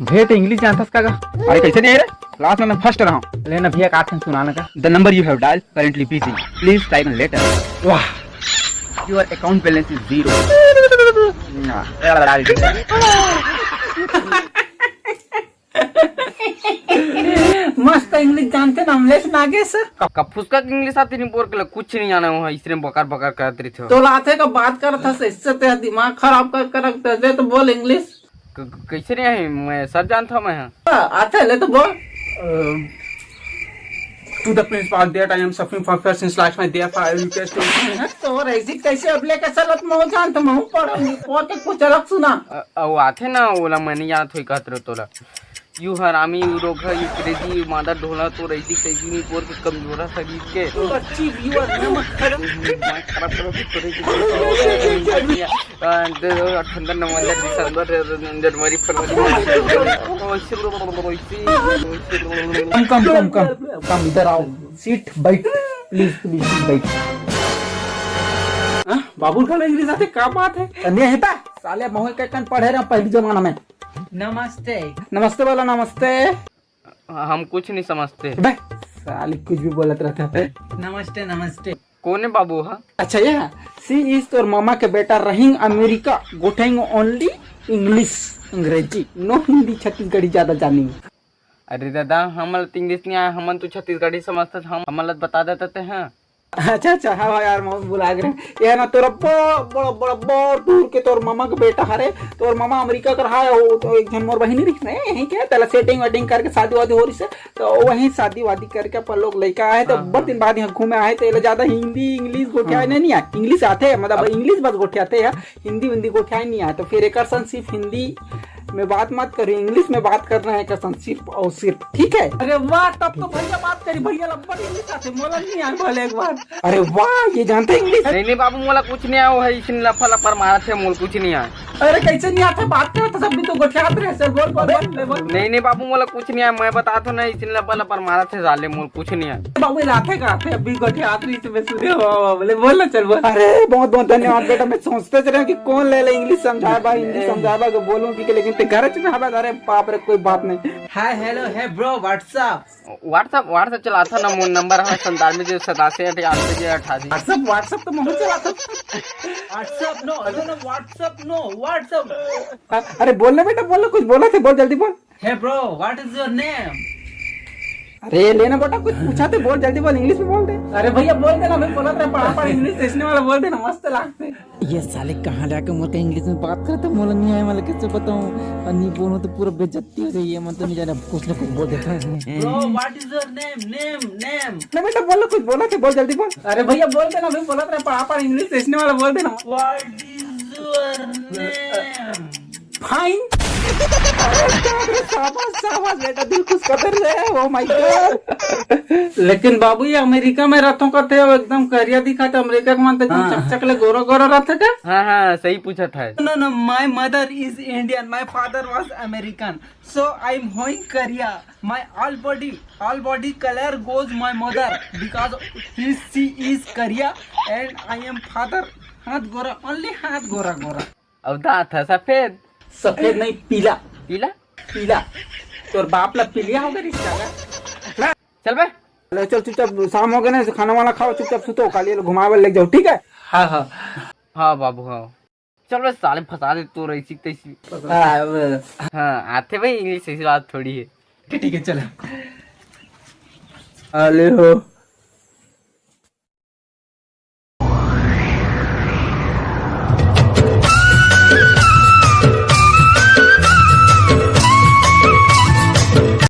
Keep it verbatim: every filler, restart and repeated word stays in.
भैया, तो इंग्लिश जानथस का गा? अरे, कैसे नहीं रे? क्लास में मैं फर्स्ट रहा हूँ। लेना भैया, का थन सुनाना का? The number you have dial currently busy. Please try again later. वाह। Your account balance is zero. मस्त इंग्लिश जानथे ना अमलेश नागेश। क-, क-, फुसका के इंग्लिश आती नहीं बोल के, कुछ नहीं आना हुआ, इसने बकर बकर करत रहिथे। तोला आथे का बात करत हस, इससे ते दिमाग खराब कर, कर रख दे, तो बोल इंग्लिश। क-, क-, कैसे नहीं आही? मैं सब जानता हूँ मैं, हाँ। हाँ, आथे ले तो बोल। To the principal that I am suffering from fear since last night, therefore I request you. तो रईसी कैसे अब लेके चलत, मैं जानत हूँ, मैं पढ़ूंगी, और के कुछ अलग सुना। अ, अ, वो आथे ना, ओला मैं नहीं जानत होई कहत रहो तोला। You हरामी, you रोगहा, you crazy, you mother ढोला, तो रईसी कैसी नहीं बोल के कमजोरा शरीर के। बच्ची, you are नमक खराब। दिमाग खराब करो कि तोरे की अ, दे दो, अठहत्तर, नवंबर, दिसंबर, जनवरी, फरवरी, मार्च, अप्रैल, कम, कम, कम, कम, कम, इधर आओ, सीट, बैठ, प्लीज, प्लीज, सीट, बैठ। हाँ, बाबू का इंग्लिश आथे, का बात है? नहीं है ता? साले, मोहे के कन पढ़े रहे पहली जमाना में। नमस्ते। नमस्ते बोला, नमस्ते। हम कुछ नहीं समझते। बे, साले कुछ भी बोलत रहता है। नमस्ते, नमस्ते। कौन है बाबू हा? अच्छा, ये है। She is तोर मामा के बेटा, रहिंग अमेरिका, गोठियाइंग only English, अंग्रेजी, no हिंदी, छत्तीसगढ़ी ज्यादा जानी। अरे दादा, हमन ल तो इंग्लिश नहीं आया, हमन तो छत्तीसगढ़ी समझथस, हम, हमन ल बता देते हैं। अच्छा, अच्छा, हाँ, हाँ यार, मैं भुला गए। ये ना तोर बड़, बड़, बड़, बड़ दूर के तोर मामा के बेटा हरे, तोर मामा अमेरिका कर हाय, वो तो एक झन मोर बहिनी रहिस ने, यहीं के, तेला सेटिंग वेटिंग करके शादी वादी हो रहिस हे, तो वहीं शादी वादी करके अपन लोग लइका आए, तो हाँ, बड़ हाँ। दिन बाद यहाँ घूमे आए, तो एला ज्यादा हिंदी, इंग्लिश गोठियाए हाँ। नहीं, नहीं आए। इंग्लिश आथे, मतलब अब इंग्लिश बस गोठियाथे या हिंदी, हिंदी गोठियाए नहीं आए, तो फिर एकर सन सिर्फ हिंदी में बात मत करियो, इंग्लिश में बात करना है कसम, सिर्फ और सिर्फ, ठीक है? अरे वाह, तब तो भैया बात करी, भैया लब्बड़ इंग्लिश आथे, मोला नहीं आए बोले एक बार। अरे वाह, ये जानते हैं इंग्लिश? नहीं, नहीं बाबू, मोला कुछ नहीं आया, वो है, इसने लफा लफर मारा थे, मोल कुछ नहीं आया। अरे कैसे नहीं आते, बात करत सब भी तो गोठियात रहे, चल बोल, बोल, बोल, ले बोल। नहीं, नहीं बाबू, मोला कुछ नहीं आया, मैं बता तो नहीं, इसने लफा लफर मारा थे साले, मोल कुछ नहीं आया। बाबू, ये लाथे का आथे, अभी गोठियात रही तो मैं सुने हो, बोले, बोल ना, चल बोल। अरे बहुत बहुत धन्यवाद बेटा, मैं सोचते रहे कि कौन ले ले इंग्लिश समझाए बा, हिंदी समझाए बा, तो बोलूं कि, लेकिन ते घर में हवा, अरे बाप रे, कोई बात नहीं। Hi, hello, hey bro, what's up? WhatsApp, WhatsApp चलाता ना, मोर नंबर है संतानवे जीरो सतासी अठासी अठासी। WhatsApp, WhatsApp तो मैं चलाता। WhatsApp no, no, no, WhatsApp no, WhatsApp। अ-, अरे बोल ना बेटा, बोल ना, कुछ बोला थे, बोल जल्दी बोल। Hey bro, what is your name? अरे लेना बेटा, कुछ पूछा थे, बोल जल्दी बोल, इंग्लिश में बोल दे। अरे भैया बोल देना, मैं बोला था पढ़ा पढ़ा इंग्लिश सीखने वाला, बोल देना, मस्त लागते। ये साले कहाँ ले आके मोर के इंग्लिश में बात करत हे, मोला नहीं आए वाला, कैसे बताऊं? और नहीं बोलूं तो पूरा बेइज्जती हो जाएगी, मैं तो नहीं जाना, कुछ ना कुछ बोल देता हूँ इसमें। Bro, what is your name? Name, name। ना बेटा बोल, कुछ बोला थे, बोल जल्दी बोल। अरे भैया बोल देना, मैं बोला था पढ़ा पढ़ा इंग्लिश सीखने वाला, बोल देना। What is your name? Fine। अरे बाप रे, शाबाश, शाबाश बेटा, दिल खुश कर दे रहे। Oh my God। लेकिन बाबू, ये अमेरिका में रहथों कथे, वो एकदम करिया दिखा थे, अमेरिका के मन तो एकदम हाँ। चकचक ले गोरा गोरा रहथे का? हाँ, हाँ, सही पूछा था। No, no, my mother is Indian, my father was American, so I am hoeing करिया। My all body, all body color goes my mother because he, she is करिया and I am father। हाथ गोरा, only हाथ गोरा गोरा। अब दांत है सफेद। सफेद नहीं, पीला। पीला? पीला। तोर बाप ला पीलिया हो गया रिश्ता का? चल बे। ले चल, चुपचाप, शाम हो गया ना, खाना वाना खाओ, चुपचाप सुतो, काली घुमावे ले जाओ, ठीक है? हाँ, हाँ। हाँ बाबू, हाँ। चल बे साले, फंसा दे तो रईसी तईसी। हाँ, वो। हाँ, आथे भाई, इंग्लिश ऐसी बात थोड़ी है। ठीक है, चलो। हेलो।